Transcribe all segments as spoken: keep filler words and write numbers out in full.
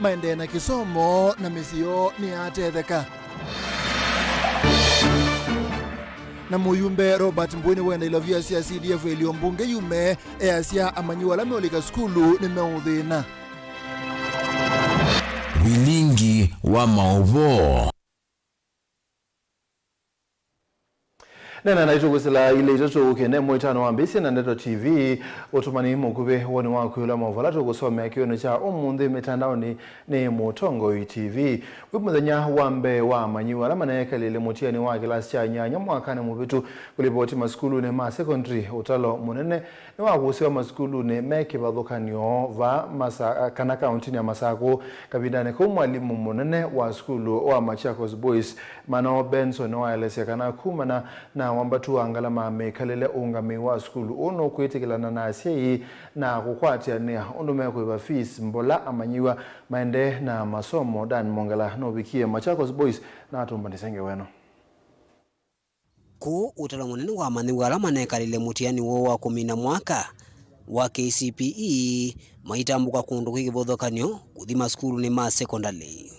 maendee na kĩsomo na mĩsyĩ yoo nĩyatetheka. Na mũyumbe Robert Mbũi nĩwenda ilovia sya C D F ĩlio mbunge yume, easya amanyĩw'a ala meũlika sukulu nĩmeũthĩna. Vilingi wa maũvoo. Nena naitũ kwĩsĩla ilĩ itatũ kĩne mũitano wa mbĩsĩ na Ndeto T V, ũtũmani mũkuvĩ woni waku ĩla maũvoo ala tũkũsomea kĩw'ũnĩ kya ũmũnthĩ mĩtandaonĩ nĩ Mũtongoi T V. Wĩ mũthenya wa mbee wa amanyĩw'a ala maneekalĩle mũtiani wa kĩlasi kya nyanya mwakanĩ mũvĩtu kũlivoti masukulunĩ ma secondary, ũtalo mũnene nĩwakũsĩwa masukulunĩ me kĩvathũkany'o vaa Masa-, kana kauntinĩ ya Masakũ. Kavindanĩ kau, mwalimũ mũnene wa sukulu wa Machakos Boys, Mano Benson, nĩwaelesya kana kumana na wambatu wa ngalama ya mĩkalĩle, ũũngamĩi wa sukulu ũũ nũkwĩtĩkĩlana na asyai na kũkwatĩanĩa ũndũ mekũĩva fees mbola amanyĩw'a maendee na masomo. Dan Mongela nũvikie Machakos Boys na atũmbanĩsya ngewa ĩno. Kũu ũtalo mũnene wa amanyĩw'a ala manekalĩle mũtiani woo wa kũmina mwaka wa K C P E maitambũka kũndũ kwĩ kĩvathũkany'o kũthi masukulunĩ ma sekondalĩ.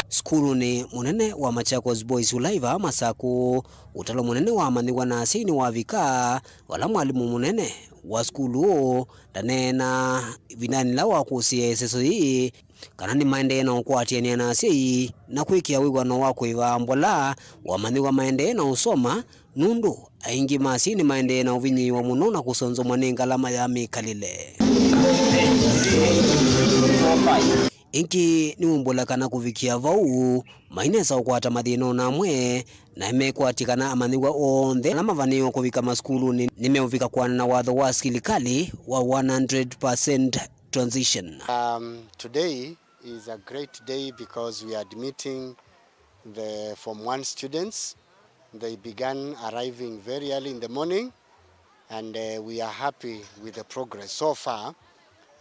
Sukulunĩ mũnene wa Machakos Boys ũla ĩ vaa Masakũ, ũtalo mũnene wa amanyĩw'a na asyai nĩwavika, vala mwalimũ mũnene wa sukulu ũũ ndaneena ĩvindanĩ yĩla wakũsĩe ĩseso yĩĩ, kana nĩmaendee na ũkwatĩanĩa na asyai na kwĩkĩa wĩw'ano wa kũĩva mbola wa amanyĩw'a maendee na ũsoma, nũndũ aingĩ ma asyai nĩmaendee na ũvinyĩĩwa mũno na kũsonzomwa nĩ ngalama ya mĩkalĩle. Ĩngĩ nĩwumbũla kana kũvikĩa vau, mainesa ũkwata mathĩna ona amwe, na mekwatya kana amanyĩw'a onthe ala mavanĩĩwe kũvika masukulunĩ nĩmeũvika kũaana na watho wa silikalĩ wa one hundred percent transition. Um, today is a great day because we are admitting the Form one students. They began arriving very early in the morning, and, uh, we are happy with the progress so far.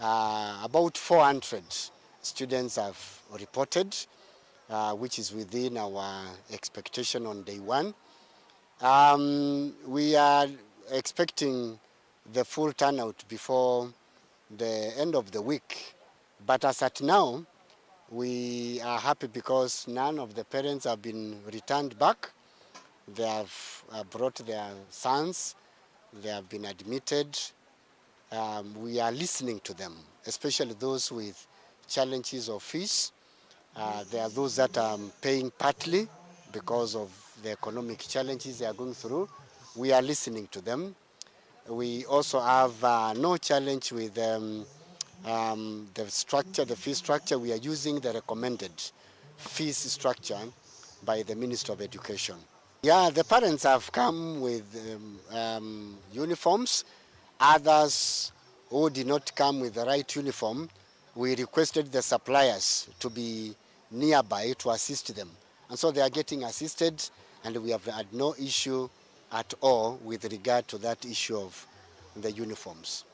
Uh, about four hundred students have reported, uh, which is within our expectation on day one. Um, we are expecting the full turnout before the end of the week. But as at now, we are happy because none of the parents have been returned back. They have, uh, brought their sons, they have been admitted. Um, we are listening to them, especially those with challenges of fees. Uh, there are those that are paying partly because of the economic challenges they are going through. We are listening to them. We also have, uh, no challenge with, um, um, the structure, the fee structure. We are using the recommended fees structure by the Ministry of Education. Yeah, the parents have come with, um, um, uniforms. Others who did not come with the right uniform, we requested the suppliers to be nearby to assist them. And so they are getting assisted, and we have had no issue at all with regard to that issue of the uniforms.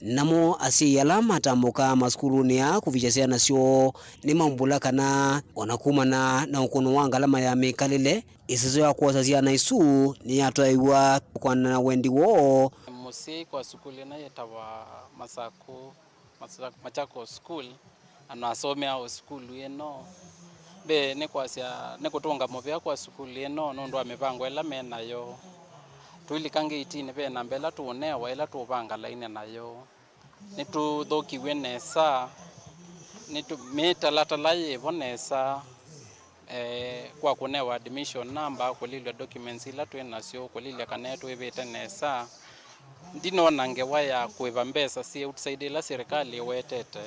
Namo asyai ala matambũkaa masukulunĩ aa kũvikya syana syoo nĩmaumbũla kana o na kumana na ũkũno wa ngalama ya mĩkalĩle, ĩseso ya kwosa syana isu nĩyatwaĩw'a kũaana na wendi woo. Mũsyai kwa sukulu ĩno yĩtawa Masakũ Masa-, Machakos School, na nasomea o sukulu ĩno. Mbee nĩ kwasya, nĩ kũtũnga mũvea kwa sukulu ĩno nũndũ wa mĩvango ĩla me nayo. Tũilika ngeitinĩ, ve namba ĩla tũũnewa ĩla tũũvanga lainĩ nayo. Nĩtũthũkiw'e nesa, nĩtũ-, mĩtalatala yĩvo nesa. Eh, kwa kũnewa admission number, kũlilw'a documents ila twĩ nasyo, kũlilya kana nĩtwĩvĩte nesa. Ndinona ngewa ya kũĩva mbesa syĩ outside ila silikalĩ ĩwetete.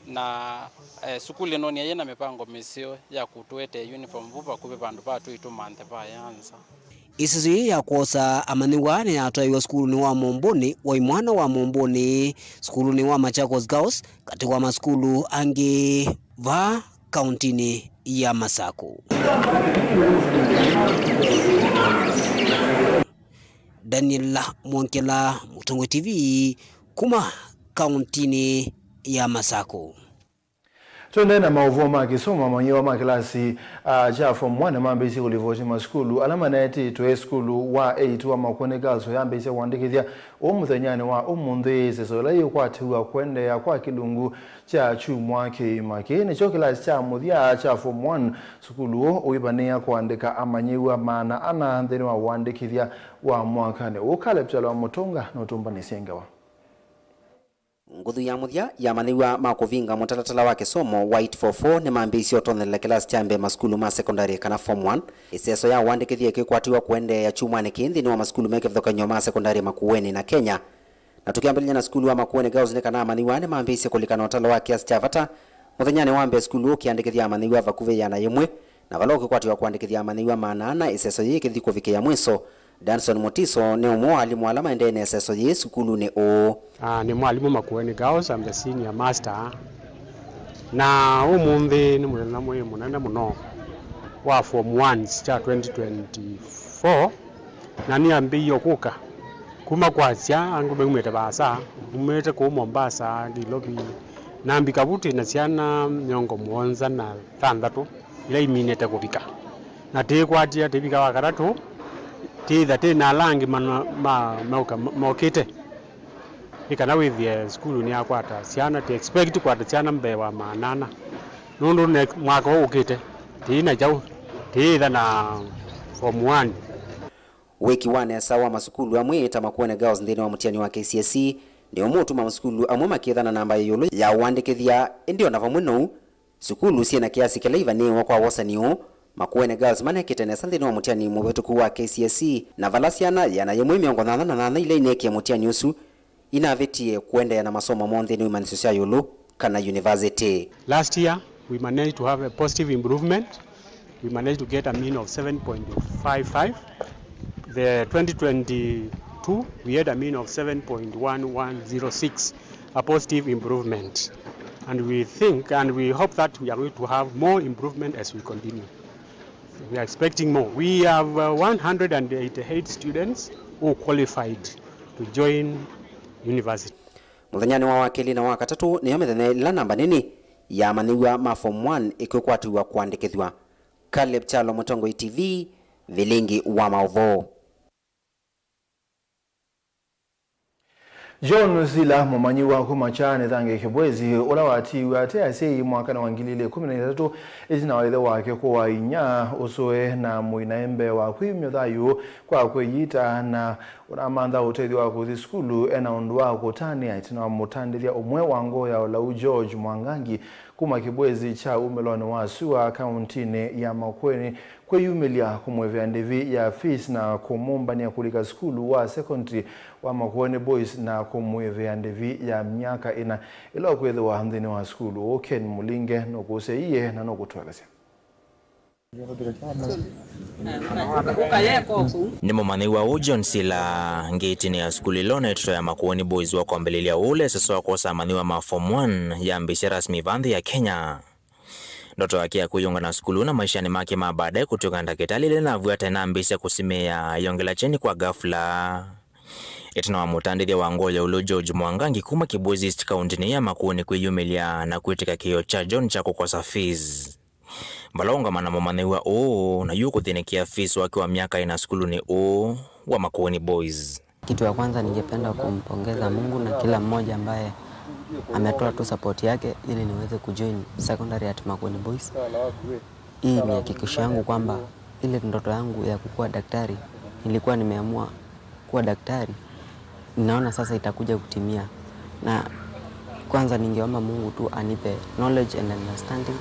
Na, eh, sukulu ĩno nĩyaĩ na mĩvango mĩseo ya kũtũetee uniform vu vakuvĩ vandũ va tũitũmanthe va yanza. Ĩseso yĩĩ ya kwosa amanyĩw'a nĩyatwaĩwe sukulunĩ wa Mũmbũnĩ wa imwana wa Mũmbũnĩ, sukulunĩ wa Machakos Girls, katĩ wa masukulu angĩ vaa kauntinĩ ya Masakũ. Daniel Mwongela, Mũtongoi T V, kuma kauntinĩ ya Masakũ. Tũendee na maũvoo ma kĩsomo, amanyĩw'a ma kĩlasi, ah, kya form one nĩmambĩĩsye kũlivoti masukulu ala maneetĩtwe. Sukulu wa eight wa Makueni Girls ũyambĩĩsya kũandĩkĩthya ũũ mũthenyanĩ wa ũmũnthĩ ĩseso ĩla yĩũkwatĩw'a kũendeea kwa kĩlungu kya kyumwa kĩima. Kĩĩ nĩkyo kĩlasi kya mũthya kya form one. Sukulu ũũ ũivanĩĩa kũandĩka amanyĩw'a maana ana nthĩnĩ wa ũandĩkĩthya wa mwakanĩ ũũ. Caleb Kyalo wa Mũtũnga nũtũmbanĩsye ngewa. Nguthu ya mũthya ya amanyĩw'a ma kũvinga mũtalatala wa kĩsomo wa eight four four nĩmambĩĩsye ũtonyelela kĩlasi kya mbee masukulu ma sekondalĩ kana form one, ĩseso ya ũandĩkĩthya ĩkĩkwatĩw'a kũendeea kyumwanĩ kĩĩ nthĩnĩ wa masukulu me kĩvathũkany'o ma sekondalĩ Makueni na Kenya. Na tũkĩambĩlĩlya na sukulu wa Makueni Girls, nĩ kana amanyĩw'a nĩmambĩĩsye kũlika na ũtalo wa kĩasi kya vata mũthenyanĩ wa mbee sukulu ũkĩandĩkĩthya amanyĩw'a vakuvĩ ĩana yĩmwe, na vala ũkĩkwatĩwa kũandĩkĩthya amanyĩw'a maana ana ĩseso yĩĩ ĩkĩthi kũvikĩa mwĩso. Danson Mutiso nĩ ũmwe wa alimũ ala maendee na ĩseso yĩĩ sukulunĩ ũũ. Ah, nĩ mwalimũ Makueni Girls, I'm the senior master. Na ũmũnthĩ nĩ mũthenya mwĩ mũnene mũno wa form ones kya twenty twenty-four, na nĩambĩie kũka kuma kwasya, angĩ maumĩte vaasa, umĩte kũu Mombasa, Nairobi, na mbika vu twĩ na syana mĩongo mũonza na thanthatũ ila iminĩte kũvika, na tĩĩkwatĩa tĩvika wa katatũ, tĩĩtha tĩ na ala angĩ mana-, ma-, mauka-, mokĩte. Nĩ kana wĩthĩe sukulu nĩyakwata syana, tĩ expect kwata syana mbee wa maana ana, nũndũ ne-, mwaka ũũ ũkĩte tĩĩ na kyaũ, tĩĩtha na form one. Wĩki wa nesa wa masukulu amwe ta Makueni Girls nthĩnĩ wa mũtiani wa K C S E nĩ ũmwe ũtuma masukulu amwe makĩthana namba ya ĩũlũ ya ũandĩkĩthya, ĩndĩ o na vamwe nou, sukulu syĩ na kĩasi kĩla ivanĩĩwe kwa wosani ũũ, Makueni Girls manekĩte nesa nthĩnĩ wa mũtiani mũvĩtũku wa K C S E, na vala syana ĩana yĩmwe mĩongo nyanya na nyanya ila ineekie mũtiani ũsu inavĩtie kũendeea na masomo moo nthĩnĩ wa imanyĩsyo sya ĩũlũ kana university. Last year, we managed to have a positive improvement. We managed to get a mean of seven point five five. The twenty twenty-two, we had a mean of seven point one one zero six, a positive improvement. And we think and we hope that we are going to have more improvement as we continue. We are expecting more. We have, uh, one hundred and eighty-eight students who qualified to join university. Mũthenyanĩ wa wakelĩ na wakatatũ nĩyo mĩthenya ĩla namba nini ya amanyĩw'a ma form one ĩkĩkwatĩw'a kũandĩkĩthw'a. Caleb Kyalo, Mũtongoi T V, vilingi wa maũvoo. John Sila, mũmanyĩw'a kuma Kyani Thange Kĩbwezi, ũla watiiwe ate asyai mwakanĩ wa ngili ilĩ ikũmi na itatũ ĩtina wa ĩthe wake kũaa inyia ũsũe na mũinae mbee wa kwĩyumya thayũ kwa kwĩyita, na ũnamantha ũtethyo wa kũthi sukulu, ena ũndũ wa kũtanĩa ĩtina wa mũtandĩthya ũmwe wa ngoo ya ũlau George Mwangangi kuma Kĩbwezi kya umĩlonĩ wa sua kauntinĩ ya Makueni kwĩyumĩlya kũmũĩvĩa ndĩvi ya fees na kũmũmbany'a kũlika sukulu wa secondary wa Makueni Boys na kũmũĩvĩa ndĩvi ya myaka ĩna ĩla ũkwĩthĩwa nthĩnĩ wa sukulu ũũ. Ken Mũlinge nũkũsya iĩ na nũkũtũelesya. Nĩ mũmanyĩw'a ũũ John Sila ngetinĩ ya sukulu ĩla ũneetĩtwe ya Makueni Boys wa kwambĩlĩlya ũũ leseswa kwosa amanyĩw'a ma form one yambĩĩsya rasmi vaa nthĩ ya Kenya. Ndoto yake ya kwĩyũnga na sukulu na maishanĩ make ma baadaye kũtw'ĩka ndakĩtalĩ ĩla ĩnavw'a ata ĩnambĩĩsya kũsimĩĩa, yongela kyeni kwa ghafla. Ĩtina wa mũtandĩthya wa ngoo ya ũlau George Mwangangi kuma Kĩbwezi East kauntinĩ ya Makueni kwĩyumĩlya na kwĩtĩka kĩĩo kya John kya kũkosa fees. Vala ũngama na mũmanyĩw'a ũũ, na yu kũthĩnĩkĩa fees wake wa myaka ĩna sukulunĩ ũũ wa Makueni Boys. Kitu ya kwanza, ningependa kumpongeza Mungu na kila mmoja ambaye ametoa tu support yake ili niweze kujoin secondary at Makueni Boys. Hii ni hakikisho yangu kwamba ile ndoto yangu ya kukuwa daktari, nilikuwa nimeamua kuwa daktari, ninaona sasa itakuja kutimia. Na kwanza ningeomba Mungu tu anipe knowledge and understanding,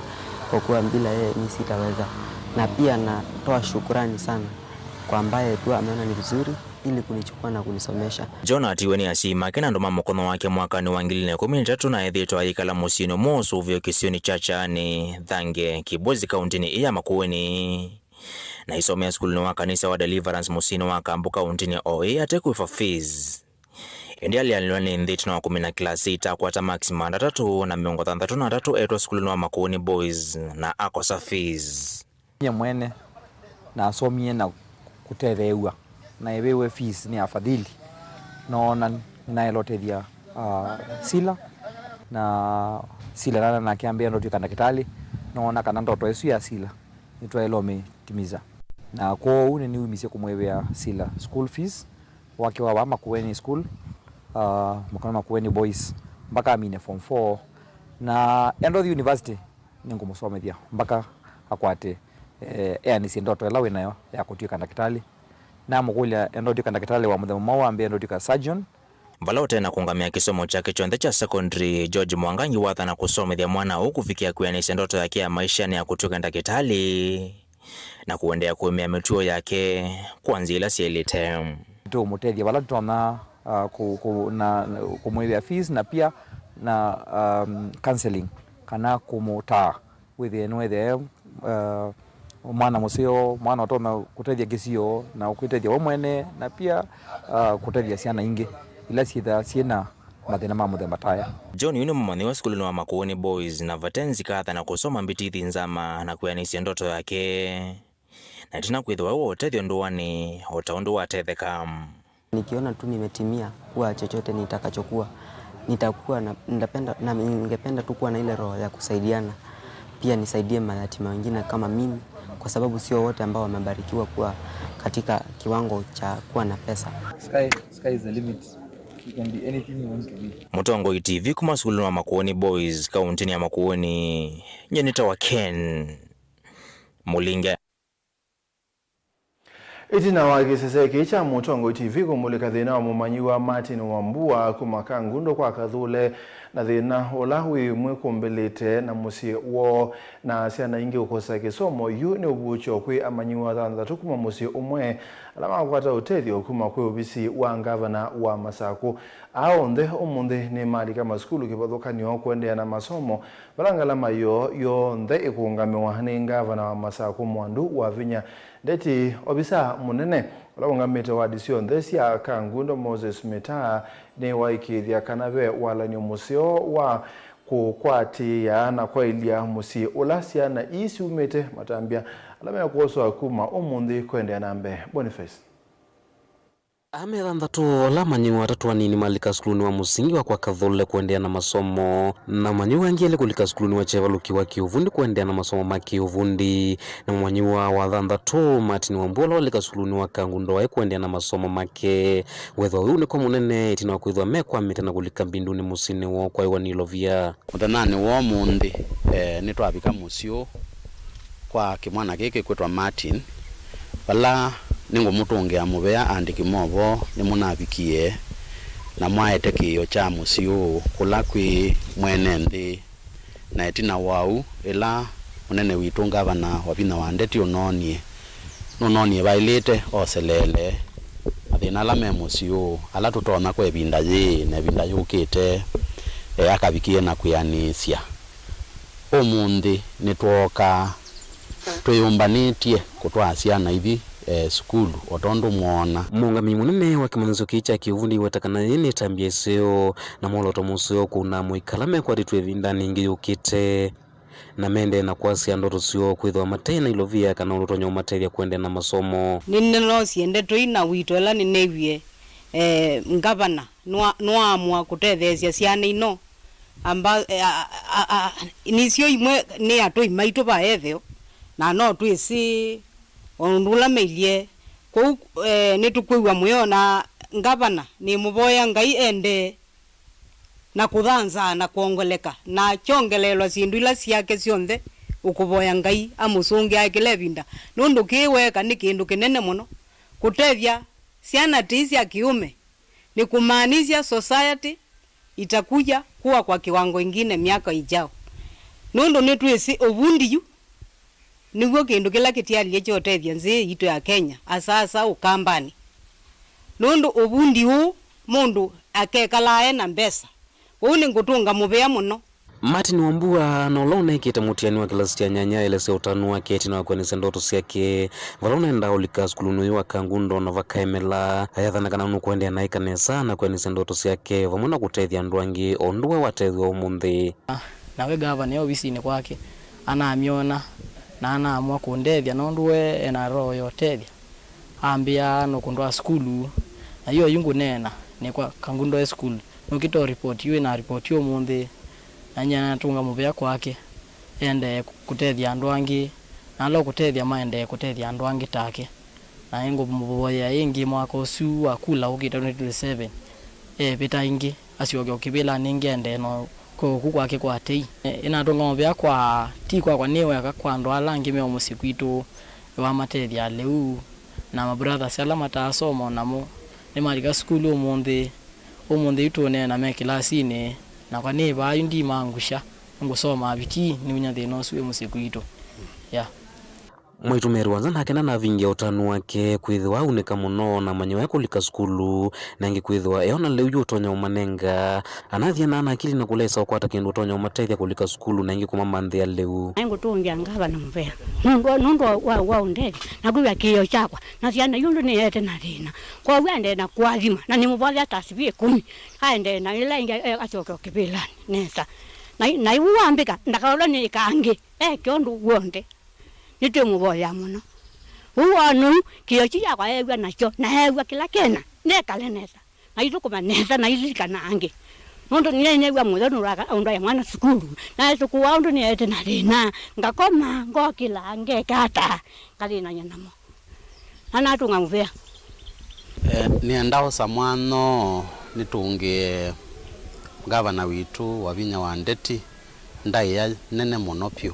kwa kuwa bila yeye mi sitaweza. Na pia natoa shukurani sana kwa ambaye tu ameona ni vizuri ili kunichukua na kunisomesha. John atiwe nĩ asyai make na andũ ma mũkono wake mwakanĩ wa ngili na ikũmi na itatũ na ethĩĩtwe ayĩkala mũsyĩnĩ ũmwe wa ũsũvĩo kĩsionĩ kya Kyani Thange, Kĩbwezi, kauntinĩ ĩĩ ya Makueni. Na aisomea sukulunĩ wa kanisa wa Deliverance mũsyĩnĩ wa Kambu, kauntinĩ o ĩĩ, ate kwĩva fees. Ĩndĩ alĩanĩlwa nĩ nthĩ ĩtina wa kũmina kĩlasi ĩtakwata marks maanda atatũ na mĩongo thanthatũ na atatũ etwa sukulunĩ wa Makueni Boys na akosa fees. Nyie mwene nasomie na kũtetheew'a, na ĩvĩwe fees nĩ afadhili. Noona nĩnaelotethya, ah, Sila, na Sila nana nake ambĩa ndoto twĩka ndakĩtalĩ, noona kana ndoto ĩsu ya Sila nĩtwaĩle ũmĩtimiza. Na kwoou nĩniumisye kũmwĩvĩa Sila school fees wake wa vaa Makueni School, uh, Makueni Boys, mpaka amine form four. Na endothi university nĩngũmũsomethya mpaka akwate, eh, eanĩsye ndoto ĩla wĩ nayo ya kũtw'ĩka ndakĩtalĩ. Namũkũlya, enda ũtw'ĩka ndakĩtalĩ wa mũthemba mwaũ? Ambĩa, enda ũtw'ĩka surgeon. Vala ũte na kũngamĩa kĩsomo kyake kyonthe kya secondary, George Mwangangi wathana kũsomethya mwana ũũ kũvikĩa kwĩanĩsya ndoto yake ya maisha nĩ ya kũtw'ĩka ndakĩtalĩ na kũendeea kũĩmĩa mĩtuo yake kwa nzĩa ila syaĩlĩte. Tũũmũtethya vala tũtonya, uh, kũ-, kũ-, na, na kũmwĩvĩa fees na pia na, um, counseling kana kũmũtaa wĩthĩe nĩwethĩe, uh, mwana mũseo, mwana ũtonya kũtethya kĩsio na kwĩtethya we mwene, na pia, uh, kũtethya syana ingĩ ila syĩthaa syĩ na mathĩna ma mũthemba ta aya. John yu nĩ mũmanyĩw'a sukulunĩ wa Makueni Boys, na vate nzika athana kũsoma mbitithi nzama na kwĩanĩsya ndoto yake, na ĩtina kwĩthĩwa wa ũtethyo ndũanĩ o ta ũndũ watetheka. Nikiona tu nimetimia kuwa chochote nitakachokuwa, nitakuwa na, nitapenda, na ningependa tu kuwa na ile roho ya kusaidiana. Pia nisaidie mayatima wengine kama mimi, kwa sababu sio wote ambao wamebarikiwa kuwa katika kiwango cha kuwa na pesa. Sky, sky is the limit. You can be anything you want to be. Mũtongoi T V kuma sukulunĩ wa Makueni Boys, kauntinĩ ya Makueni, nyie nĩtawa Ken Mũlinge. Ĩtina wa kĩsese kĩĩ kya Mũtongoi T V kũmulĩka thĩna wa mũmanyĩw'a Martin Wambua kuma Kangundo kwa Kathũle, na thĩna ũla wĩ mwĩkũmbĩlĩte na mũsyĩ woo na syana ingĩ kũkosa kĩsomo, yu nĩ ũvuũkyo kwĩ amanyĩw'a thanthatũ kuma mũsyĩ ũmwe ala makwata ũtethyo kuma kwĩ ovisi wa ngavana wa Masakũ. Aa onthe ũmũnthĩ nĩmalika masukulu kĩvathũkany'o kũendeea na masomo, vala ngalama yoo yonthe ĩkũũngamĩwa nĩ ngavana wa Masakũ Mwandu Wavinya. Ndeti, ovisa mũnene ũla ũngamĩte wadi syonthe sya Kangundo, Moses Mitaa, nĩwaĩkĩĩthya kana ve walany'o mũseo wa kũkwatĩĩa na kwaĩlya mũsyĩ ũla syana ii syumĩte, matambya ala mekwoswa kuma ũmũnthĩ kũendeea na mbee. Boniface. Aa me thanthatũ ala amanyĩw'a atatũ anini malika sukulunĩ wa mũsingi wa kwa Kathũle kũendeea na masomo, na amanyĩw'a angĩ elĩ kũlika sukulunĩ wa kyevalũki wa kĩũvundi kũendeea na masomo ma kĩũvundi, na mũmanyĩw'a wa thanthatũ, Martin Wambua, ũla walika sukulunĩ wa Kangundo aĩ kũendeea na masomo make. Wĩthwa ũu nĩkw'o mũnene ĩtina wa kwĩthwa mekwamĩte na kũlika mbindunĩ mũsyĩnĩ woo kwaĩwa nĩ ilovia. Mũthenyanĩ wa ũmũnthĩ, eh, nĩtwavika mũsyĩ ũũ kwa kĩmwana kĩĩ kĩkwĩtwa Martin, vala nĩngũmũtũngĩa mũvea aandĩki movoo nĩmũnavikie na mwaete kĩĩo kya mũsyĩ ũũ kũla kwĩ mwene nthĩ. Na ĩtina wa ũu, ĩla mũnene witũ ngavana Wavinya wa Ndeti ũnoonie, nũnoonie vaĩlĩte oseleele mathĩna ala me mũsyĩ ũũ, ala tũtonya kwa ĩvinda yĩĩ na ĩvinda yũkĩte, e, akavikĩe na kwĩanĩsya. Ũmũnthĩ nĩtwooka twĩyũmbanĩtye kũtwaa syana ithi, e, sukulu o tondũ mwoona. Mũũngamĩi mũnene wa kĩmanyĩsyo kĩĩ kya kĩũvundi aiweta kana yĩĩ nĩ ĩtambya ĩseo na mwolooto mũseo kũuna amũika ala mekwatĩtw'e ĩvindanĩ yĩngĩ yũkĩte, na mendee na kwasya ndoto syoo kwĩthĩwa mate na ilovia kana ũndũ ũtonya ũmatethya kũendeea na masomo. Nĩnĩnoosie ndeto ii na wito ĩla nĩneewie, eh, ngavana nwa-, nwaamũa kũtetheesya syana ino. Amba, eh, a, a, a, a, nĩsyo imwe nĩ atũi maitũ va etheo, na no twĩsĩ o ũndũ ũla mailyĩ. Kwoou, eh, nĩtũkwĩw'a mũyo, na ngavana nĩmũvoya Ngai endee na kũthanzaa na kwongoleka, na akyongeleelwa syĩndũ ila syake syonthe, ũkũvoya Ngai amũsũngĩae kĩla ĩvinda, nũndũ kĩĩ weeka nĩ kĩndũ kĩnene mũno. Kũtethya syana tei sya kĩũme nĩ kũmaanisya society itakuja kuwa kwa kiwango ingine miaka ijao, nũndũ nĩtwĩsĩ ũvundi yu nĩw'o kĩndũ kĩla kĩtialile kya ũtethya nzĩ yitũ ya Kenya, asaasa Ũkambanĩ, nũndũ ũvundi ũũ mũndũ akekalaa e na mbesa. Kwoou nĩngũtũnga mũvea mũno. Martin Wambua, na ũla ũnaĩkĩte mũtiani wa kĩlasi kya nyanya, aelesya ũtanu wake ĩtina wa kwĩanĩsya ndoto syake, vala ũnaendaa ũlika sukulunĩ ũyũ wa Kangundo na vakaemela. Ayathana kana nũkũendeea na ĩka nesa na kwĩanĩsya ndoto syake vamwe na kũtethya andũ angĩ o ũndũ we watethw'a ũmũnthĩ. Nawe ngavana e ovisinĩ kwake anamyona na anaamua kũndethya nũndũ we ena roho ya ũtethya. Ambĩa nũkũndwaa sukulu, na yu oyu ngũneena nĩ kwa Kangundo High School. Nũkĩte o ripoti yu, ĩna ripoti ũmũnthĩ. Na nyie natũnga mũvea kwake, endee kũtethya andũ angĩ, na ala ũkũtethya maendee kũtethya andũ angĩ take. Na nĩngũmũvoyea ĩngĩ mwaka ũsu wa kula ũkĩte twenty twenty-seven, eevĩta ĩngĩ, asyoke o kĩvĩlanĩ ĩngĩ, endee na kũkũ kwake kwa tei. Ĩnatũnga mũvea kwa, ti kwakwa nĩ weka, kwa andũ ala angĩ me o mũsyĩ kwitũ, wamatethya lĩu, na ma brothers ala mataasoma o namo nĩmalika sukulu ũmũnthĩ. Ũmũnthĩ yu tũũneena me kĩlasinĩ, nakwa nĩ vaa yu ndimangusha, nĩngũsoma vitii, nĩunya thĩna ũsu wĩ mũsyĩ kwitũ. Yeah. Mwaitũ Mary Wanza nake nanavingia ũtanu wake kwĩthĩwa aunĩka mũno na manya we kũlika sukulu, na ĩngĩ kwĩthĩwa eona lĩu yu ũtonya ũmanenga, anathia na ana akili na kũlesa ũkwata kĩndũ ũtonya ũmatethya kũlika sukulu na ĩngĩ kũmamanthĩa lĩu. Naĩ ngũtũngĩa ngavana mũvea nũndũ, nũndũ wa, wa ũndethya na kwĩw'a kĩĩo kyakwa na syana yu ũndũ nĩete na thĩna. Kwoou aendee na kũathima, na nĩmũvoyea tasivia ĩkũmi, aendee na ĩla ĩngĩ, e, asyoke o kĩvĩlanĩ nesa. Na, na ĩu wambĩka, ndakaũlwa nĩ ĩka angĩ, eke ũndũ w'onthe. Nĩtwĩmũvoyea mũno. Ũu wonũu, kĩĩo kyu yakwa eew'a nakyo, na eew'a kĩla kena, nekale nesa. Naithũkũma nesa, naililikana angĩ. Nũndũ nĩneew'a mũyo nũndũ wa ũndwaĩa mwana sukulu. Naesũkũa ũndũ nĩete na thĩna, ngakoma, ngokĩla, ngeka ata, ngathĩnany'a namo. Na natũnga mũvea. Eh, nĩenda osa mwanya nĩtũngĩe ngavana witũ Wavinya wa Ndeti ndaĩa nene mũno vyũ,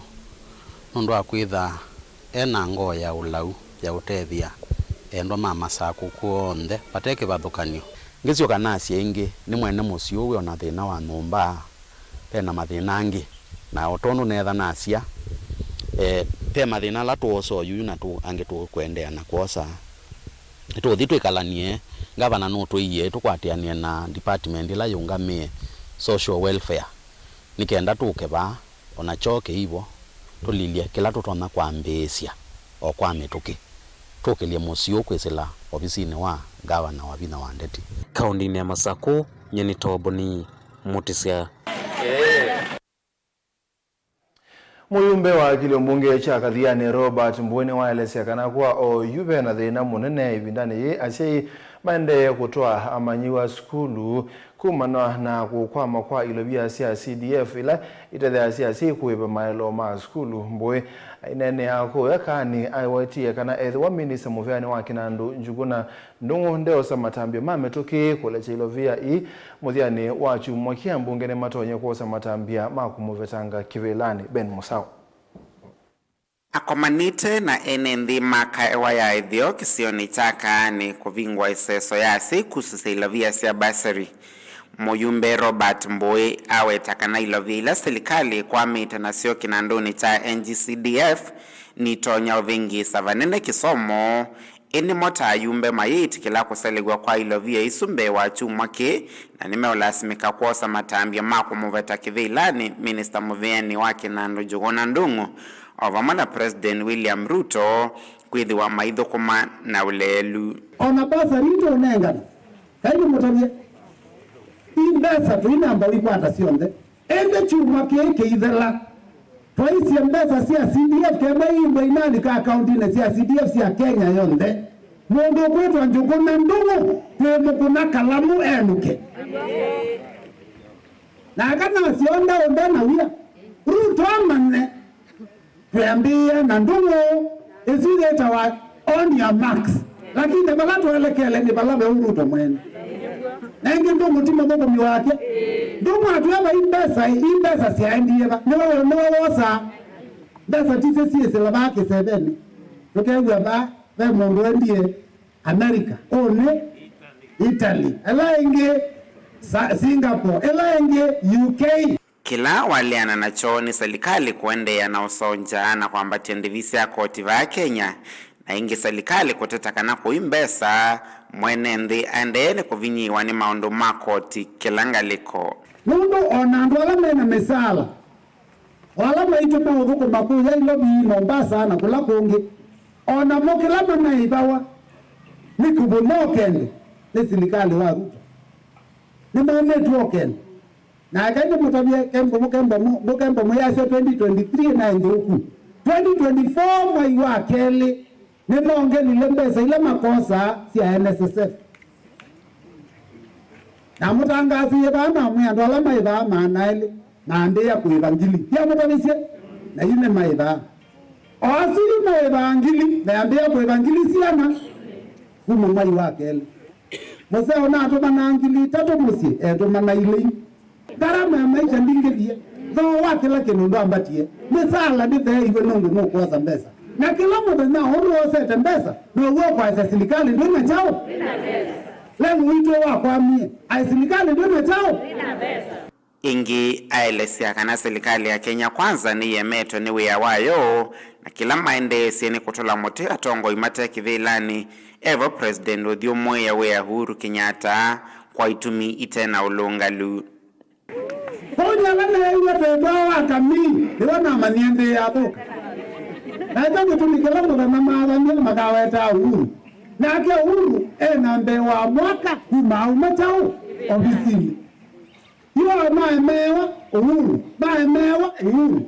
nũndũ wa kwĩtha e na ngoo ya ũlau ya ũtethya endwa ma Masakũ kw'onthe vate kĩvathũkany'o. Ngĩsyoka nasya ĩngĩ, nĩ mwene mũsyĩ ũũ wĩ o na thĩna wa nyũmba, ve na mathĩna angĩ, na o tondũ neetha nasya, eh, ve mathĩna ala tũosa oyuyu na tũ, angĩ tũkũendeea na kwosa. Tũthi twĩkalanie, ngavana nũtwĩie tũkwatĩanĩe na department ĩla yĩũngamĩe social welfare, nĩ kenda tũke vaa, o na kyoo kĩivo, tũlilye kĩla tũtonya kwambĩĩsya o kwa mĩtũkĩ, tũkĩlye mũsyĩ ũũ kwĩsĩla ovisinĩ wa ngavana Wavinya wa Ndeti. Kaũndĩnĩ ya Masakũ, nyie nĩ Toboni Mũtĩsya. Mũyumbe wa kĩlio mbunge kya Kathiani, Robert Mbũĩ, nĩwaelesya kana kwa oyu ve na thĩna mũnene ĩvindanĩ yĩĩ asyai maendee kũtwaa amanyĩw'a sukulu kumana na kũkwama kwa ilovia sya C D F ila itetheeasya asyai kũĩva maelelo ma sukulu. Mbũĩ aineenea kũu ekanĩ, aiwetie kana ethĩwa minista mũveanĩ wa kĩnandũ Njuguna Ndung'u ndeosa matambya ma mĩtũkĩ kũlekya ilovia ii mũthyanĩ wa kyumwa kĩĩ, ambunge nĩmatonye kwosa matambya ma kũmũvetanga kĩvĩlanĩ. Ben Mũsaũ. Akomanĩte na ene nthĩ ma kaewa ya ĩtheo kĩsionĩ kya Kaanĩ kũvingũa ĩseso ya asyai kũsũsya ilovia sya bursary, mũyumbe Robert Mbũĩ aweta kana ilovia ila silikalĩ ĩkwamĩte nasyo kĩnandũnĩ kya N G C D F nitonya ũvĩngĩĩsa vanene kĩsomo. Ĩndĩ mo ta ayumbe mayĩtĩkĩla kũselew'a kwa ilovia isu mbee wa kyumwa kĩĩ, na nĩmeũlasimĩka kwosa matambya ma kũmũveta kĩvĩlanĩ minista mũveanĩ wa kĩnandũ Njũgũna Ndung'u, o vamwe na President William Ruto kwĩthĩwa maithũkũma na ũleelu. O na mbasa itũ ũnengana, kaĩ nĩmũtavye, i mbesa tũinamba ũikwata syonthe. Ĩndĩ kyumwa kĩĩ kĩithela, twaisye mbesa sya C D F kenda iimbwa inalika akaũntinĩ sya C D F sya Kenya yonthe. Mũndũ ũkwĩtwa Njũkũna Ndung'u twĩmũkũna kalamu enũke. Na aka nasyo ndaũnda na wia, Ruto amanye. Twĩambĩĩa na Ndung'u, ĩsu yĩtawa on your marks. Lakini vala tũelekele nĩ vala ve Ruto mwene. Na ĩngĩ Ndung'u ti mũthũkũmi wake. Ndung'u atwĩa vai mbesa, i mbesa syaendie va. Nĩwe, nĩwe wosaa. Mbesa ti syo syĩsĩla vaa kĩsevenĩ. Tũkew'a vaa ve mũndũ endie America. Ũnĩ Italy. Ĩla ĩngĩ Sa-, Singapore. Ĩla ĩngĩ U K. Kĩla waleana nakyo nĩ silikalĩ kũendeea na ũsongya na kwambatya ndĩvi sya koti vaa Kenya, na ĩngĩ silikalĩ kũteta kana kũi mbesa, mwene nthĩ aendee nĩ kũvinyĩĩwa nĩ maũndũ ma koti kĩla ngalĩko. Nũndũ o na andũ ala me na mĩsaala, o ala maitũ meũthũkũma kũya Nairobi, Mombasa, na kũla kũngĩ, o namo kĩla manaĩvawa nĩ kũvũnwa o kĩndũ nĩ silikalĩ wa Ruto. Nĩmaumĩtw'e o kĩndũ. Na ekai nĩmũtavye, kembo, mũkembo, mũ-, mũkembo mwĩasya twenty twenty-three naĩ nthũku. Twenty twenty-four mwai wa kelĩ, nĩmongelile mbesa ila makosaa sya N S S F. Na mũtangaasĩie vaa namwĩa andũ ala maĩ vaa maana elĩ, Nambĩĩa kũĩva ngili. Nĩamũtavisye? Na yu nĩmaĩvaa. O asu yu maĩvaa ngili, nayambĩĩa kũĩva ngili siana kuma mwai wa kelĩ. Mũseo natũmanaa ngili itatũ mũsyĩ, etũmana ilĩ. Ngarama ya maisha ndingĩthie. Thoo wa kĩla kĩndũ ndwambatie. Mĩsaala ndĩtheeiwe nũndũ nũkwosa mbesa. Na kĩla mũthenya ũndũ wosete mbesa, now'o ũkwaĩsya silikalĩ ndwĩ na kyaũ? Lelũ witũ wakwamie, aĩ silikalĩ ndwĩ na kyaũ? Ĩngĩ, aelesya kana silikalĩ ya Kenya Kwanza nĩyemetwe nĩ wĩa wayo, na kĩla maendeesye nĩ kũtũla mũtĩ atongoi mate kĩvĩlanĩ, evo President ũthyũmũĩa wĩa Uhuru Kenyatta kwa itumi ite na ũlũngalu. Kwoou ala neew'a twĩtwa wa kamii, nĩvo namanyie nthĩ yathũka. Naĩtha kĩtumi kĩla mũthenya maathanie makaweta Uhuru. Nake Uhuru e na mbee wa mwaka kuma auma kyaũ ovisinĩ. Yu maemeewa Uhuru, maemeewa Uhuru.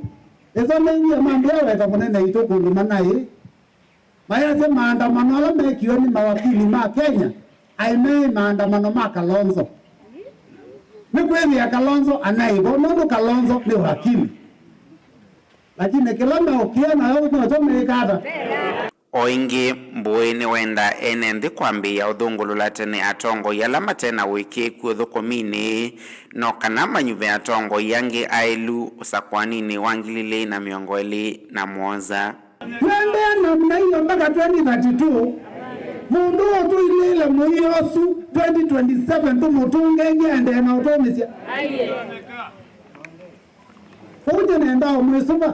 Ĩsoneie mambĩa weka mũnene itũ kũndũ manaĩ. Mayasya maandamano ala mekiwe nĩ mawakili ma Kenya, aĩ meĩ maandamano ma Kalonzo. Nĩ kwĩthĩa Kalonzo anaĩ vo, nũndũ Kalonzo nĩ wakili. Lakini kĩla meũkĩa nayo nokyo meĩka ata? O ĩngĩ, Mbũĩ nĩwenda ene nthĩ kwambĩĩa ũthũngũlũla tene atongoi ala mate na ũĩkĩĩku ũthũkũminĩ, no kana manyuve atongoi angĩ aĩlu ũsakũaninĩ wa ngili ilĩ na mĩongo ĩlĩ na mũonza. Tũendee namna hiyo mpaka twenty thirty-two, mũndũ ũtũilĩĩle mũio ũsu twenty twenty-seven tũmũtũngenge aendee na ũtũmĩsya. Ũu nĩnendaa ũmwĩsũva.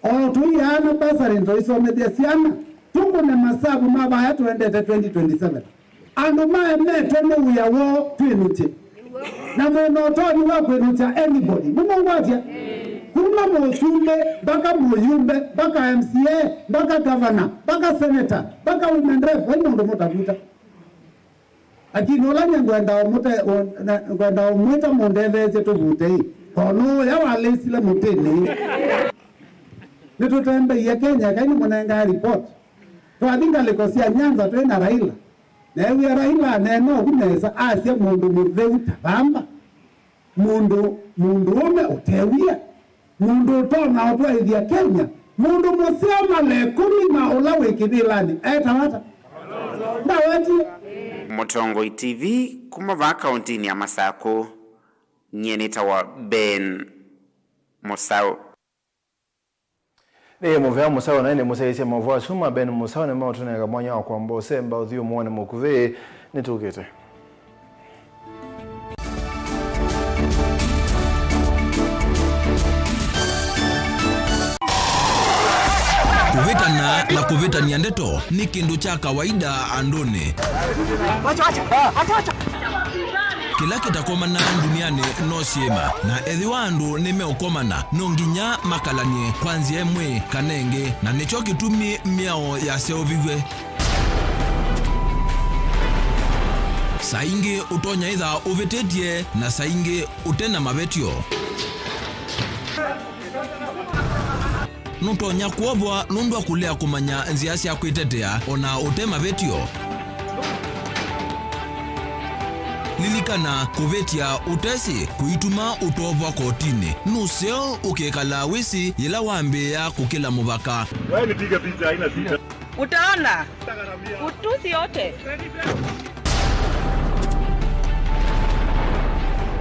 O tũiaana basarĩ ndoisomethya syana, tũkũne masavu ma vaya tũendete twenty twenty-seven. Andũ maemetwe nĩ wĩa woo twĩnũkye. Na mwĩna ũtonyi wa kwĩnũkya anybody. Nĩmũngwatya? Kuma mũsumbĩ, mpaka mũyumbe, mpaka M C A, mpaka governor, mpaka senator, mpaka women rep, vai mũndũ mũtavuta. Lakini ũla nyie ngwenda ũmũte-, ũ-, na-, ngwenda ũmwĩta mũndetheesye tũvutei, tondũ ũya walĩsile mũtĩnĩ. Nĩtũtembeie Kenya, Ngai nĩmũnengaa report. Twathi ngalĩko sya Nyanza twĩ na Raila. Neewie Raila aneena ũu nesa, asya mũndũ mũtheu ta vamba. Mũndũ, mũndũũme ũte wia, mũndũ ũtonya ũtwaĩthya Kenya, mũndũ mũseo mala ĩkũmi ma ũla wĩ kĩvĩlanĩ, etawa ata? Ndawetie. Mũtongoi T V kuma vaa kauntinĩ ya Masakũ, nyie nĩtawa Ben Mũsaũ. Nĩ mũvea mũsaũ, naĩ nĩmũsyaĩĩsye maũvoo asu ma Ben Mũsaũ nĩmaũtũnenga mwanya wa kwamba ũsemba ũthyũmũonĩ mũkuvĩ. Nĩtũkĩte. Kũvĩtana na kũvĩtany'a ndeto nĩ kĩndũ kya kawaida andũnĩ. Kĩla kĩtakomanaa ndunianĩ no syĩma, na ethĩwa andũ nĩmeũkomana, no nginya makalany'e kwa nzĩa ĩmwe kana ĩngĩ, na nĩkyo kĩtumi mĩao yaseũviw'e. Saa ingĩ ũtonya ĩtha ũvĩtĩtye, na saa ingĩ ũte na mavetyo. Nũtonya kwovwa nũndũ wa kũlea kũmanya nzĩa sya kwĩtetea o na ũte mavetyo. Lilikana, kũvĩtya ũtesĩ kũituma ũtovwa kotinĩ. Nũseo ũkĩkalaa wĩsĩ yĩla wambĩĩa kũkĩla mũvaka. Wewe nipige picha, haina shida. Utaona. Utusi yote.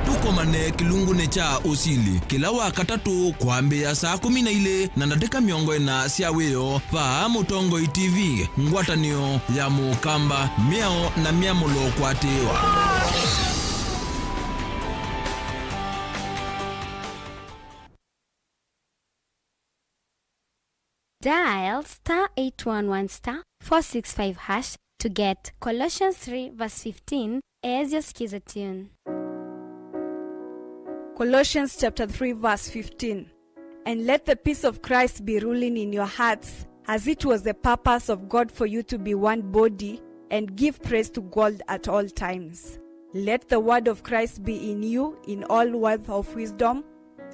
Tũkomane kĩlungunĩ kya ũsili kĩla wa katatũ kwambĩĩa saa kũmi na ilĩ na ndatĩka mĩongo ĩna sya wĩoo, vaa Mũtongoi T V, ngwatanĩo ya Mũkamba, mĩao na myamũlo kũatĩĩwa. Dial star eight one one star four six five hash to get Colossians three verse fifteen as your Skiza tune. Colossians chapter three verse fifteen. And let the peace of Christ be ruling in your hearts, as it was the purpose of God for you to be one body, and give praise to God at all times. Let the word of Christ be in you in all words of wisdom,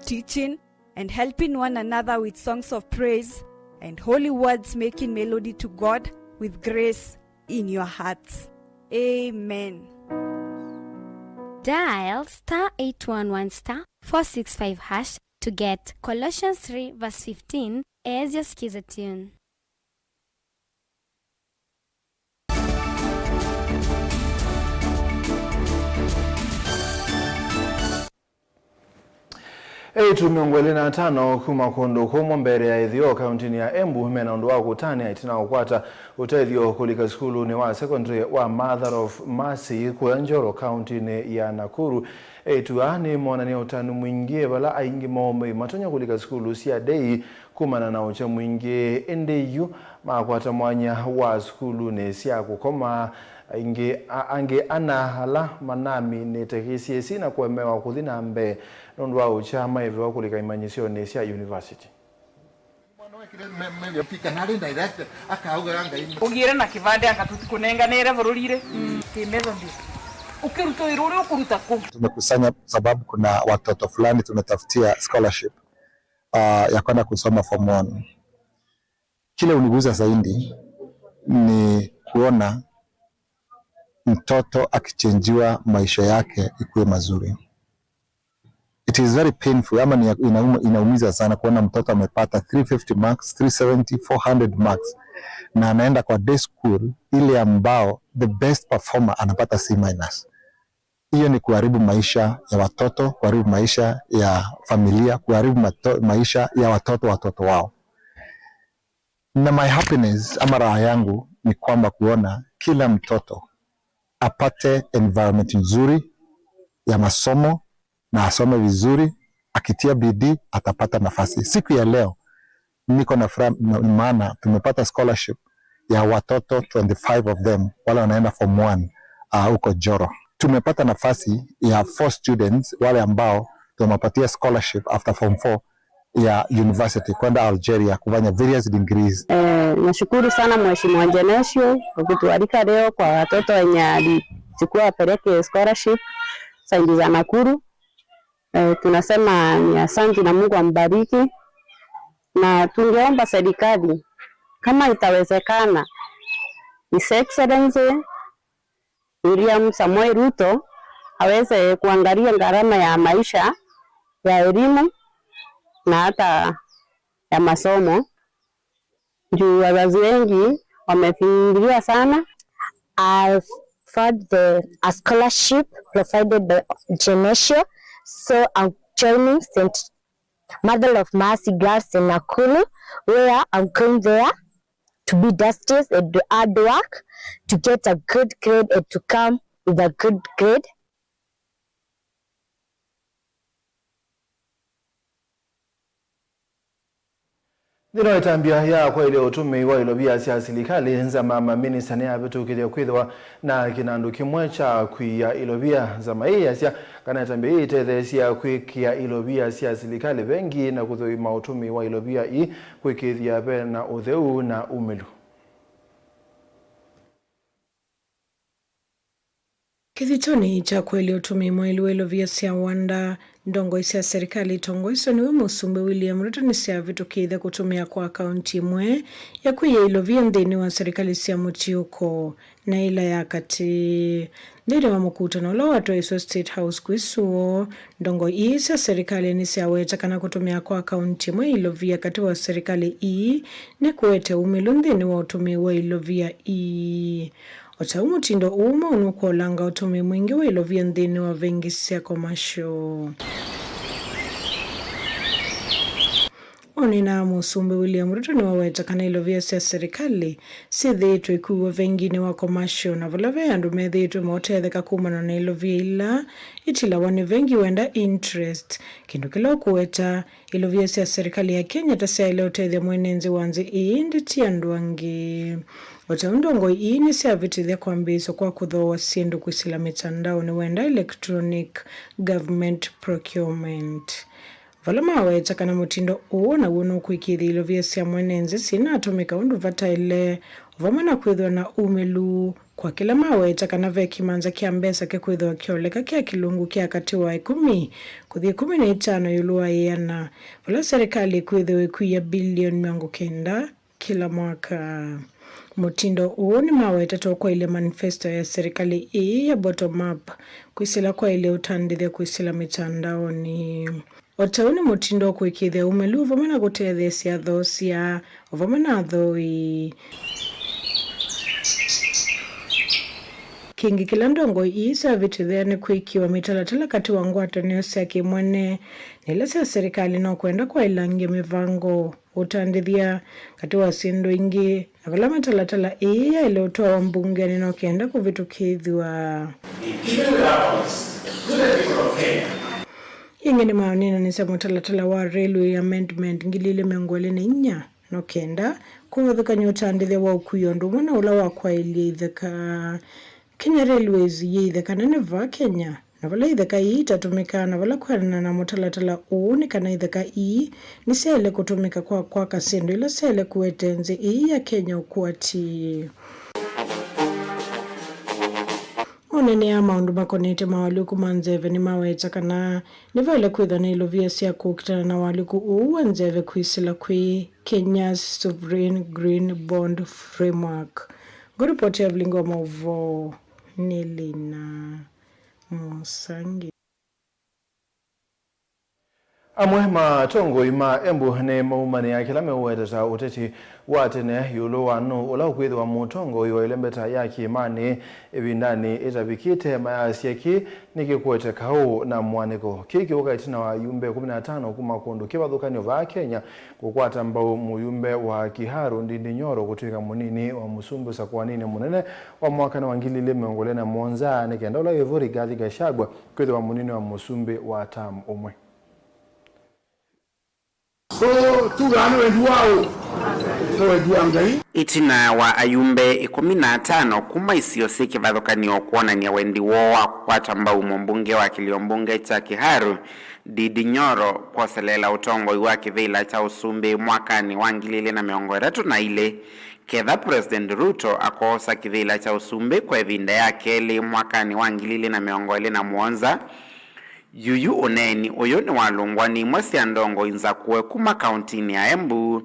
teaching, and helping one another with songs of praise and holy words, making melody to God with grace in your hearts. Amen. Dial star eight one one star four six five hash to get Colossians three verse fifteen as your Skiza tune. Eĩtu mĩongo ĩlĩ na atano kuma kũndũ kũmwe mbere ya ĩtheo kauntinĩ ya Embu mena ũndũ wa kũtanĩa ĩtina wa kũkwata ũtethyo kũlika sukulunĩ wa secondary wa Mother of Mercy kũya Njoro kauntinĩ ya Nakuru. Eĩtu aa nĩmonanie ũtanu mwingĩ vala aingĩ moo matonya kũlika sukulu sya ndei kumana na ũkya mwingĩ, ĩndĩ yu makwata mwanya wa sukulunĩ sya kũkoma. Aingĩ, a-, angĩ ana ala manaminĩte K C S E na kũemewa kũthi na mbee nũndũ wa ũkya maĩvĩwa kũlika imanyĩsyonĩ sya yunivasiti. Ũgĩre na kĩvandĩ anga tũtikũnenganĩre vũrũri-rĩ. Kĩ Methodist. Ũkĩruta wĩra ũrĩa ũkũruta kũ? Tumekusanya sababu kuna watoto fulani tumetafutia scholarship, ah, ya kwenda kusoma form one. Kile uniguza zaidi ni kuona mtoto akichenjiwa maisha yake ikuwe mazuri. It is very painful, ama ni ya-, inauma-, inaumiza sana kuona mtoto amepata three fifty marks, three seventy, four hundred marks, na anaenda kwa day school ile ambao the best performer anapata C minus. Hiyo ni kuharibu maisha ya watoto, kuharibu maisha ya familia, kuharibu mato-, maisha ya watoto, watoto wao. Na my happiness ama raha yangu ni kwamba kuona kila mtoto apate environment nzuri ya masomo na asome vizuri, akitia bidii atapata nafasi. Siku ya leo niko na furaha, maana tumepata scholarship ya watoto twenty-five of them, wale wanaenda form one, ah, huko Njoro. Tumepata nafasi ya four students wale ambao tumewapatia scholarship after form four ya university kwenda Algeria kufanya various degrees. Eh, nashukuru sana Mheshimiwa Genesio kwa kutualika leo kwa watoto wenye alichukua apeleke scholarship side za Nakuru. Eh, tunasema ni asante na Mungu ambariki, na tungeomba serikali kama itawezekana, His Excellency William Samoei Ruto aweze kuangalia gharama ya maisha ya elimu na hata ya masomo, juu wazazi wengi wamefinyiliwa sana. I've had the, a scholarship provided by Genesio, so I'm joining Saint Mother of Mercy Girls in Nakuru, where I'm going there to be justice and do hard work to get a good grade and to come with a good grade. Nthĩnĩ wa ĩtambya ya kwaĩlya ũtũmĩi wa ilovia sya silikalĩ, nzama ya maminista nĩyavĩtũkĩthya kwĩthĩwa na kĩnandũ kĩmwe kya kwĩĩa ilovia. Nzama ĩĩ yasya kana ĩtambya yĩĩ ĩtetheesya kwĩkĩa ilovia sya silikalĩ vengi na kũthũima ũtũmĩi wa ilovia ii kwĩkĩĩthya ve na ũtheu na umĩlu. Kĩthitonĩ kya kwaĩlya ũtũmĩi mwaĩlu wa ilovia sya wanda, ndongoi sya serikali itongoeswe nĩwe Mũsumbĩ William Ruto nĩsyavĩtũkĩĩthya kũtũmĩa kwa akaunti ĩmwe ya kwĩĩa ilovia nthĩnĩ wa serikali sya mũtiũko na ĩla ya katĩ. Nthĩnĩ wa mũkutano ũla watwaĩswe State House kwĩ Suo, ndongoi ii sya serikali nĩsyaweta kana kũtũmĩa kwa akaunti ĩmwe ya ilovia katĩ wa serikali ii nĩkũete umĩlu nthĩnĩ wa ũtũmĩi wa ilovia ii. O ta ũu, mũtindo ũũ mweũ nũkũolanga ũtũmĩi mwingĩ wa ilovia nthĩnĩ wa vengi sya commercial. Ũneenaa Mũsumbĩ William Ruto nĩwaweta kana ilovia sya serikali syĩthĩĩtwe ikuiwa venginĩ wa commercial, na vala ve andũ methĩĩtwe maũtetheka kumana na ilovia ila itilawa nĩ vengi wenda interest, kĩndũ kĩla ũkũweta ilovia sya serikali ya Kenya ta syaĩle ũtethya mwene nthĩ wa nthĩ ĩĩ, ĩndĩ ti andũ angĩ. O ta ũu, ndongoi ii nĩsyavĩtĩthya kwambĩĩswa kwa kũthooa syĩndũ kwĩsĩla mĩtandaonĩ wenda electronic government procurement, vala maweta kana mũtindo ũũ naw'o nũkwĩkĩĩthya ilovia sya mwene nthĩ syĩnatũmĩka ũndũ vataĩle, o vamwe na kwĩthĩwa na umĩlu kwa kĩla maweta kana ve kĩmanza kya mbesa kĩkwĩthĩwa kĩoleka kya kĩlungu kya katĩ wa ĩkũmi kũthi ĩkũmi na itano ĩũlũ wa ĩana, vala serikali ĩkwĩthĩwa ĩkuia bilioni mĩongo kenda kĩla mwaka. Mũtindo ũũ nĩmawetetwe kwaĩlya manifesto ya serikali ĩĩ ya bottom up kwĩsĩla kwaĩlya ũtandĩthya kwĩsĩla mĩtandaonĩ. O ta ũu nĩ mũtindo wa kũĩkĩĩthya ũmelu o vamwe na kũtetheesya athoosya o vamwe na athooi. Kĩngĩ kĩla ndongoi ii syavĩtĩthya nĩ kwĩkĩwa mĩtalatala katĩ wa ngwatanĩo sya kĩmwene na ila sya serikali no kwenda kwaĩlangya mĩvango, ũtandĩthya, katĩ wa syĩndũ ingĩ, na vala mĩtalatala ĩĩ yaĩle ũtwawa mbungenĩ no kenda kũvĩtũkĩĩthw'a. Ĩngĩ nĩmaũneenanĩsya mũtalatala wa Railway Amendment ngili ilĩ mĩongo ĩlĩ na inya no kenda kũvathũkany'a ũtandĩthya wa ũkui o ũndũ ũmwe na ũla wa kwaĩlya itheka. Kenya Railways yĩ itheka nene vaa Kenya, na vala itheka ii itatũmĩkaa, na vala kwĩanana na mũtalatala ũũ nĩ kana itheka ii nĩsyaĩle kũtũmĩka kwa kwaka syĩndũ ila syaĩle kũete nzĩ ĩĩ ya Kenya ũkwati. Oneenea maũndũ makonetye mawalyũku ma nzeve nĩmaweta kana nĩvaĩle kwĩthwa na ilovia sya kũkitana na walyũku ũũ wa nzeve kwĩsĩla kwĩ Kenya's Sovereign Green Bond Framework. Ngũripoti ya vilingi wa maũvoo nĩ Lina Mũsangi. Amwe ma atongoi ma Embu nĩ maumanĩa kĩla meũweteta ũteti wa tene ĩũlũ wa nũũ ũla ũkwĩthĩwa mũtongoi wa ĩlembeta ya kĩĩmanĩ ĩvindanĩ ĩtavikĩte, mayasya kĩĩ nĩkĩkũete kaũ na mũanĩko. Kĩĩ kĩũka ĩtina wa ayumbe ĩkũmi na atano kuma kũndũ kĩvathũkany'o vaa Kenya kũkwata mbau mũyumbe wa Kiharu Ndindi Nyoro kũtw'ĩka mũnini wa mũsumbĩ ũsakũaninĩ mũnene wa mwakanĩ wa ngili ilĩ mĩongo ĩlĩ na mũonza, nĩ kenda ũla wĩvo Rigathi Gachagua kwĩthĩwa mũnini wa mũsumbĩ wa term ũmwe. So, tugaa nĩ wendi wa ũ? Nĩ wendi wa Ngai. Ĩtina wa ayumbe ĩkũmi na atano kuma isio syĩ kĩvathũkany'o kwonany'a wendi woo wa kũkwata mbau mũmbunge wa kĩlio mbunge kya Kiharu, Ndindi Nyoro kwoseleela ũtongoi wa kĩvĩla kya ũsumbĩ mwakanĩ wa ngili ilĩ na mĩongo ĩtatũ na ilĩ, ketha President Ruto akoosa kĩvĩla kya ũsumbĩ kwa ĩvinda ya kelĩ mwakanĩ wa ngili ilĩ na mĩongo ĩlĩ na mũonza. Yuyu ũneeni ũyũ nĩwalũngwa nĩ imwe sya ndongoi nzakũe kuma kauntinĩ ya Embu,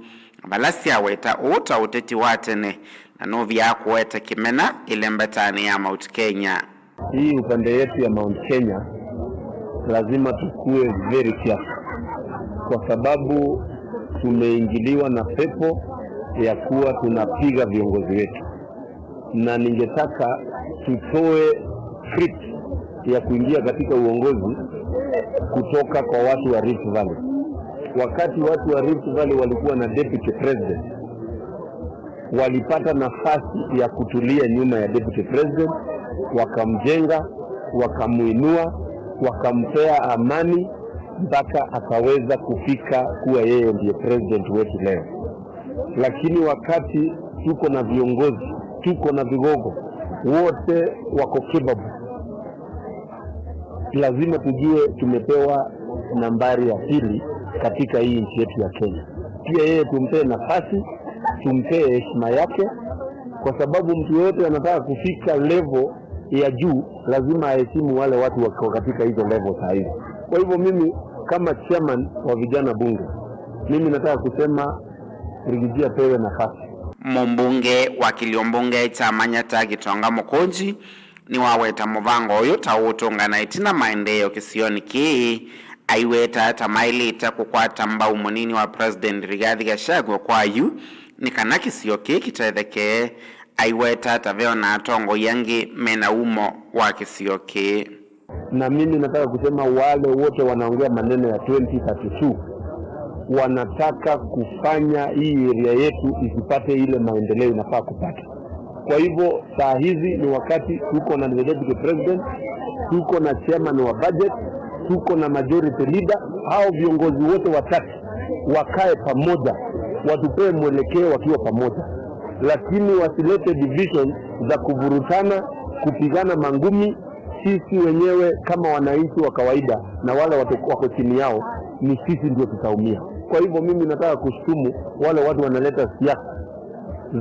vala syaweta ũũ ta ũteti wa tene na nũvyaa kũete kĩmena ĩlembetanĩ ya Mount Kenya. Hii upande yetu ya Mount Kenya, lazima tukue very careful, kwa sababu tumeingiliwa na pepo ya kuwa tunapiga viongozi wetu, na ningetaka tutoe script ya kuingia katika uongozi kutoka kwa watu wa Rift Valley. Wakati watu wa Rift Valley walikuwa na deputy president, walipata nafasi ya kutulia nyuma ya deputy president, wakamjenga, wakamuinua, wakampea amani mpaka akaweza kufika kuwa yeye ndiye president wetu leo. Lakini wakati tuko na viongozi, tuko na vigogo, wote wako capable, lazima tujue tumepewa nambari ya pili katika hii nchi yetu ya Kenya. Pia yeye tumpee nafasi, tumpee heshima yake, kwa sababu mtu yoyote anataka kufika level ya juu lazima aheshimu wale watu wako katika hizo level saa hizi. Kwa hivyo mimi kama chairman wa vijana bunge, mimi nataka kusema Rigiji apewe nafasi. Mũmbunge wa kĩlio mbunge kya Manyata Gitonga Mũkũnji nĩwaweta mũvango ũyũ ta ũũtũngana ĩtina maendeeo kĩsionĩ kĩĩ, aiweta ta maĩlĩte kũkwata mbau mũnini wa President Rigathi Gachagua kwa yu nĩ kana kĩsio kĩĩ kĩtethekee. Aiweta ta ve ona atongoi angĩ mena umo wa kĩsio kĩĩ. Na mimi nataka kusema wale wote wanaongea maneno ya twenty thirty-two, wanataka kufanya hii area yetu isipate ile maendeleo inafaa kupata. Kwa hivyo, saa hizi ni wakati tuko na the deputy president, tuko na chairman wa budget, tuko na majority leader. Hao viongozi wote watatu wakae pamoja, watupee mwelekeo wakiwa pamoja, lakini wasilete division za kuvurutana, kupigana mangumi. Sisi wenyewe kama wananchi wa kawaida na wale watu wako chini yao, ni sisi ndio tutaumia. Kwa hivyo mimi nataka kushutumu wale watu wanaleta siasa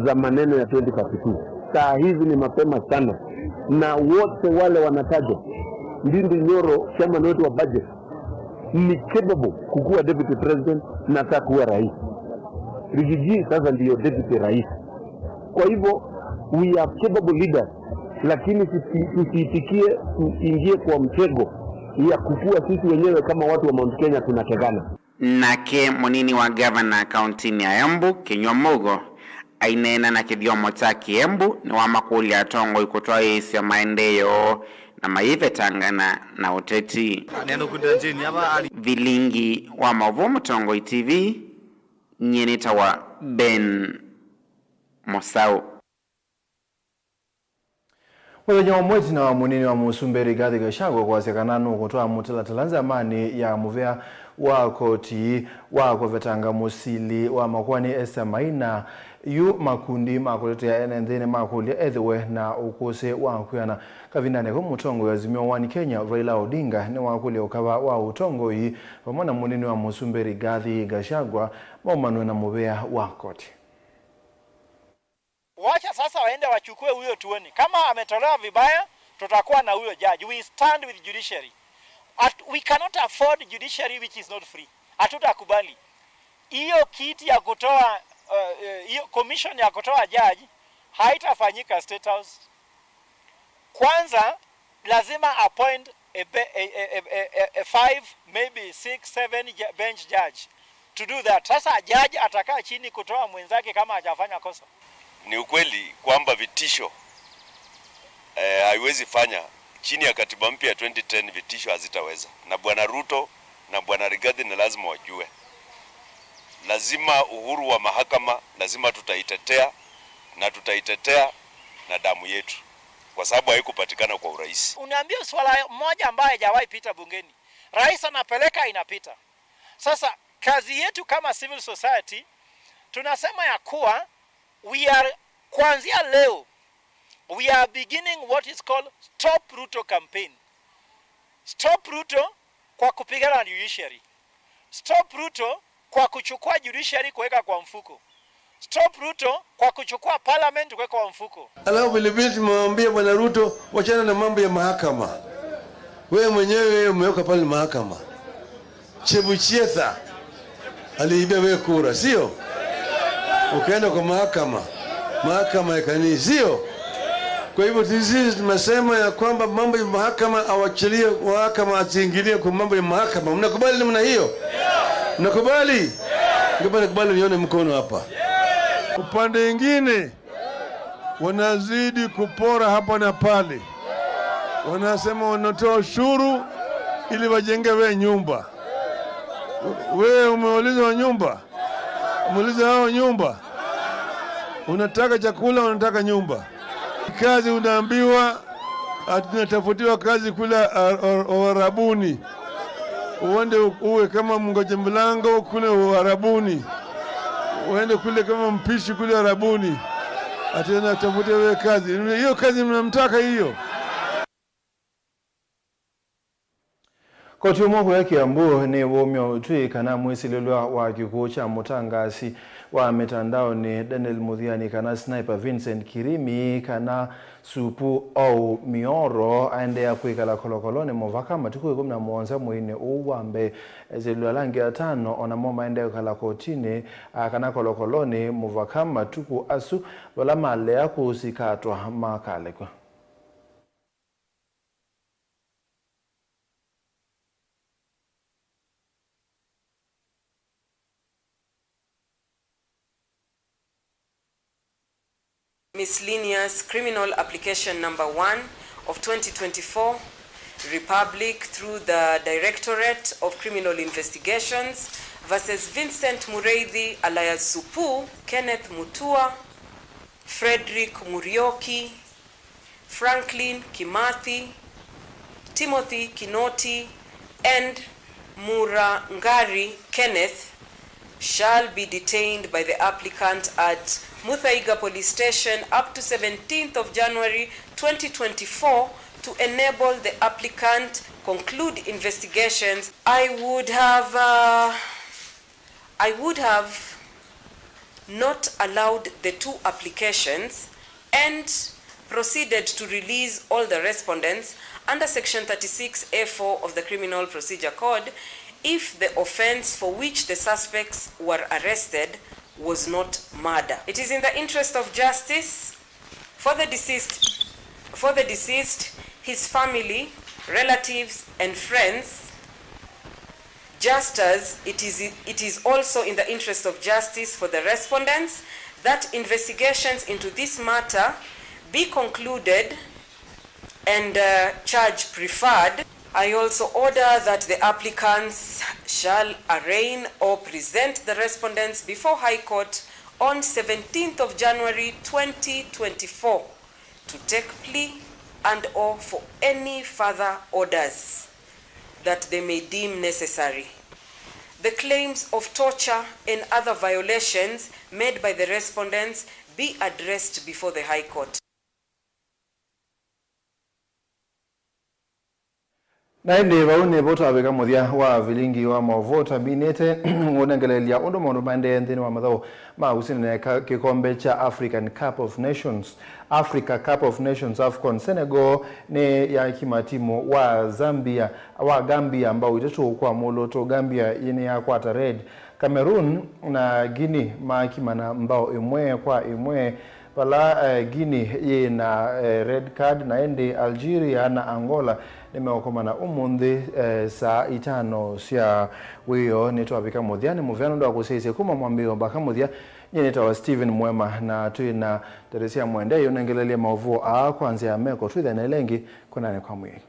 za maneno ya twenty thirty-two. Saa hizi ni mapema sana, na wote wale wanatajwa, Ndindi Nyoro, chairman wetu wa budget, ni capable kukuwa deputy president na hata kuwa rais. Rigiji sasa ndiyo deputy rais. Kwa hivyo, we are capable leaders, lakini tusi-, tusiitikie tuingie kwa mtego ya kukua sisi wenyewe kama watu wa Mount Kenya tunakegana. Nake mũnini wa ngavana kauntinĩ ya Embu, Kinyua Mũgo, aineena na kĩthyomo kya Kĩembu, nĩwamakũlya atongoi kũtwaĩĩsya maendeeo na mayĩvetangana na ũteti. Vilingi wa maũvoo Mũtongoi T V, nyie nĩtawa Ben Mũsaũ. Mũthenya ũmwe ĩtina wa mũnini wa mũsumbĩ Rigathi Gachagua kwasya kana nũkũtwaa mũtalatala nzamanĩ ya mũvea wa koti wa kũvetanga mũsili wa makoani Esther Maina, yu makundi ma kũtetea ene nthĩ nĩmakũlya ethĩwe na ũkũsĩ wa kwĩana. Kavindanĩ kau, mũtongoi wa Azimio One Kenya Raila Odinga nĩwakũlya ũkava wa ũtongoi vamwe na mũnini wa mũsumbĩ Rigathi Gachagua maumanwe na mũvea wa koti. Wacha sasa waende wachukue huyo tuone. Kama ametolewa vibaya, tutakuwa na huyo judge. We stand with judiciary. At, we cannot afford judiciary which is not free. Hatutakubali. Hiyo kiti ya kutoa, uh, uh, hiyo commission ya kutoa judge haitafanyika State House. Kwanza, lazima appoint a, be- a, a, a, a, a five, maybe six, seven ju- bench judge to do that. Sasa judge atakaa chini kutoa mwenzake kama hajafanya kosa? Ni ukweli kwamba vitisho, eh, haiwezi fanya. Chini ya katiba mpya ya twenty ten, vitisho hazitaweza. Na Bwana Ruto na Bwana Rigathi ni lazima wajue. Lazima uhuru wa mahakama, lazima tutaitetea, na tutaitetea na damu yetu, kwa sababu haikupatikana kwa urahisi. Unaambia swala moja ambayo haijawahi pita bungeni. Rais anapeleka, inapita. Sasa, kazi yetu kama civil society, tunasema ya kuwa we are, kuanzia leo, we are beginning what is called Stop Ruto campaign. Stop Ruto kwa kupigana na judiciary. Stop Ruto kwa kuchukua judiciary kuweka kwa mfuko. Stop Ruto kwa kuchukua parliament kuweka kwa mfuko. Alafu vilevile tumemwambia Bwana Ruto, wachana na mambo ya mahakama. Wewe mwenyewe umeweka pale mahakama. Chebuchetha aliibia wewe kura, sio? Ukaenda kwa mahakama, mahakama ya kanisa, sio? Kwa hivyo sisi tumesema ya kwamba mambo ya mahakama, awachilie mahakama, asiingilie kwa mambo ya mahakama. Mnakubali namna hiyo? Mnakubali? Ngependa kubali, nione mkono hapa. Upande mwingine, wanazidi kupora hapa na pale. Wanasema wanatoa ushuru ili wajenge we nyumba. Wewe umeuliza wa nyumba? Umeuliza hao nyumba? Unataka chakula, unataka nyumba. Kazi unaambiwa ati unatafutiwa kazi kule Ar- Ar- Uarabuni. Uende u- uwe kama mngoja mlango kule Uarabuni. Uende kule kama mpishi kule Arabuni. Ati anatafutia wewe kazi. Hiyo kazi mnamtaka hiyo? Koti ũmwe kũya Kiambu nĩwumya ũtwi kana mwĩsilĩlwa wa kĩkw'ũ kya mũtangaasi wa mĩtandaonĩ Daniel Muthiani kana Sniper Vincent Kirimi kana Supu Ou Mioro aendeea kwĩkala kolokolonĩ mũvaka matukũ ĩkũmi na mũonza mweinĩ ũũ wa mbee. Esilĩlwa ala angĩ atano o namo maendee kwĩkala kotinĩ, a, kana kolokolonĩ mũvaka matukũ asu, vala malea kũsikatwa makalekwa. Miscellaneous Criminal Application Number One of twenty twenty-four, Republic, through the Directorate of Criminal Investigations, versus Vincent Mureithi alias Supu, Kenneth Mutua, Frederick Murioki, Franklin Kimathi, Timothy Kinoti, and Murangari Kenneth shall be detained by the applicant at Muthaiga Police Station up to seventeenth of January twenty twenty-four to enable the applicant conclude investigations. I would have, uh, I would have not allowed the two applications and proceeded to release all the respondents under Section thirty-six A four of the Criminal Procedure Code if the offense for which the suspects were arrested was not murder. It is in the interest of justice for the deceased, for the deceased, his family, relatives, and friends, just as it is, it is also in the interest of justice for the respondents that investigations into this matter be concluded and, uh, charge preferred. I also order that the applicants shall arraign or present the respondents before High Court on seventeenth of January twenty twenty-four to take plea and or for any further orders that they may deem necessary. The claims of torture and other violations made by the respondents be addressed before the High Court. Na ĩndĩ vau nĩvo twavika mũthya wa vilingi wa maũvoo ũtambinĩte ũnengeleelya ũndũ maũndũ maendee nthĩnĩ wa mathaũ ma kũsindana ka-, kĩkombe kya African Cup of Nations, Africa Cup of Nations, AFCON. Senegal nĩ yakima timu wa Zambia, wa Gambia mbao itatũ kwa mũlũtũ. Gambia nĩ yakwata red. Cameroon na Guinea maakimana mbao ĩmwe kwa ĩmwe, vala, eh, Guinea yĩ na, eh, red card, na ĩndĩ Algeria na Angola nĩmeũkomana ũmũnthĩ, eh, saa itano sya wĩoo. Nĩtwavika mũthya. Nĩ mũvea nũndũ wa kũsyaĩĩsya kuma mwambĩĩo mbaka mũthya. Nyie nĩtawa Stephen Mwema, na twĩ na Teresia Mwende yũnengelelye maũvoo aa kwa nzĩa ya meko. Twĩthĩane ĩla ĩngĩ, kwonane kwa mwĩai.